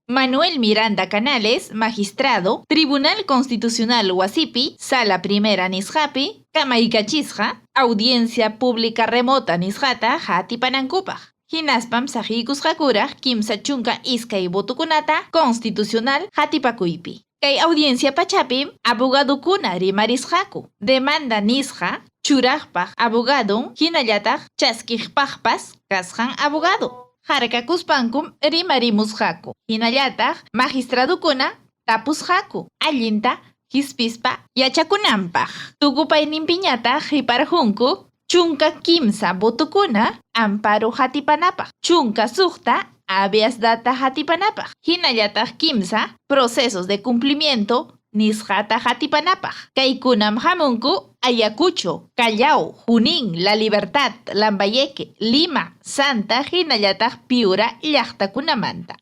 Manuel Miranda Canales, magistrado, Tribunal Constitucional wasipi, Sala Primera nisqapi, kamaykachisqa, audiencia pública remota nisqata hatipanankupaq. Hinaspam saqiykusqakuraq 32 votokunata constitucional hatipakuypi. Kay audiencia pachapim abogadokuna rimarisqaku, demanda nisqa churaqpaq abogadon hinallataq chaskiqpaqpas kasqan abogado. Harkakuspankum rimarimusqaku, hinallataq magistradokuna tapusqaku allinta qispispa yachakunanpaq. Tukupayninpiñataq qiparqunku 13 votokuna amparo hatipanapaq, 16 habeas data hatipanapaq, hinallataq 3 procesos de cumplimiento nisqata hatipanapaq. Kaykunam hamunku Ayacucho, Callao, Junín, La Libertad, Lambayeque, Lima, Santa hinallataq Piura llaqtakunamanta.